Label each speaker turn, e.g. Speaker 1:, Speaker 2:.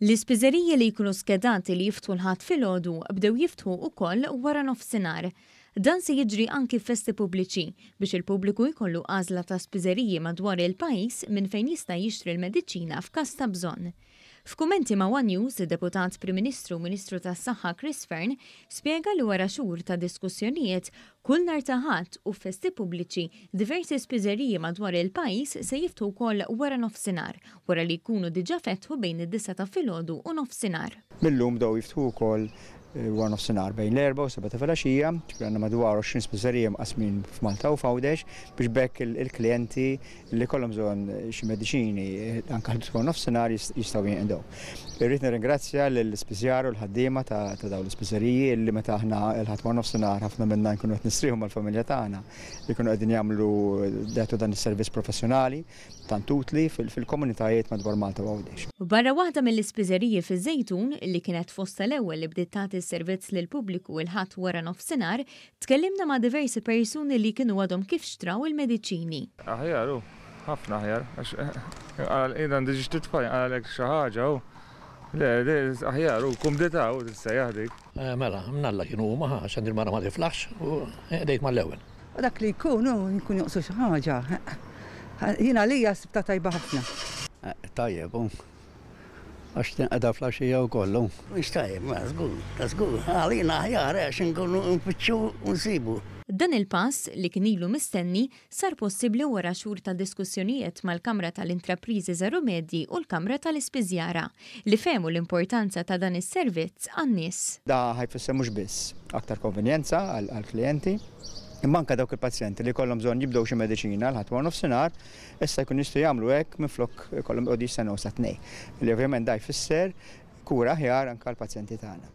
Speaker 1: L-ispiżeriji li jkunu skedati li jiftħu l-Ħadd filgħodu bdew jiftħu wkoll wara nofsinhar. Dan se jiġri anki f'festi pubbliċi biex il-pubbliku jkollu għażla ta' spiżeriji madwar il-pajjiż minn fejn jista' jixtri l-mediċina f'każ ta' bżonn. F'kummenti ma' One News, id-Deputat Prim Ministru u Ministru tas-Saħħa Chris Fearne spjega li wara xhur ta' diskussjonijiet, kull nhar ta' Ħadd u f'festi pubbliċi, diversi spiżeriji madwar il-pajjiż se jiftħu wkoll wara nofsinhar, wara li jkunu diġà fetħu bejn id-disgħa ta' filgħodu u nofsinhar.
Speaker 2: Mil-lum bdew jiftħu wkoll wara nofsinhar bejn l-erbgħa u s-sebgħa ta' filgħaxija, ġifieri għandna madwar 20 spiżerija mqassmin f'Malta u f'Għawdex biex b'hekk il-klijenti li jkollhom bżonn xi mediċini anke ħdud wara nofsinhar jistgħu jinqdew. Irrid nirringrazzja lill-ispiżjara u l-ħaddiema ta' dawn l-ispiżeriji li meta aħna l-Ħadd wara nofsinhar ħafna minna nkunu qed nistrieħu mal-familja tagħna jkunu qegħdin jagħmlu jagħtu dan is-servizz professjonali. tant utli fil-komunitajiet madwar Malta u Għawdex.
Speaker 1: Barra waħda mill-ispiżeriji fiż-Żejtun, li kienet fost tal-ewwel li bdiet tagħti s-servizz lill-pubbliku il-Ħadd wara nofsinhar, tkellimna ma' diversi persuni li kienu għadhom kif xtraw il-mediċini.
Speaker 3: Aħjar hu, ħafna aħjar, għax jien għandi ġiex titfal jinqalgħalek xi ħaġa hu. Le, aħjar hu, kumdità hu tissejjaħ dik.
Speaker 4: Mela, mnalla kienu huma, għax għandi l-mara ma tiflaħx u qdejt mal-ewwel.
Speaker 5: U dak li jkun hu jkun jonqsu xi ħaġa. Jien għalija sibtha tajba ħafna.
Speaker 6: Tajjeb hu. Għax tinqeda fl-għaxija wkoll hu.
Speaker 7: Mhux tajjeb, ma żgur, ta' żgur. Għalina aħjar għax inkunu nfittxu u nsibu.
Speaker 1: Dan il-pass, li kien ilu mistenni, sar possibbli wara xhur ta' diskussjonijiet mal-Kamra tal-Intrapriżi Żgħar u Medji u l-Kamra tal-Ispiżjara, li fehmu l-importanza ta' dan is-servizz għan-nies.
Speaker 2: Da ħa jfisser mhux biss aktar konvenjenza għall-klijenti, imma anke dawk il-pazjenti li jkollhom bżonn jibdew xi mediċina l-Ħadd waranofsinhar, issa jkunu jistgħu jagħmlu hekk minflok ikollhom joqogħdu jistennew sat-Tnejn. Li ovvjament da jfisser kura aħjar anke għall-pazjenti tagħna.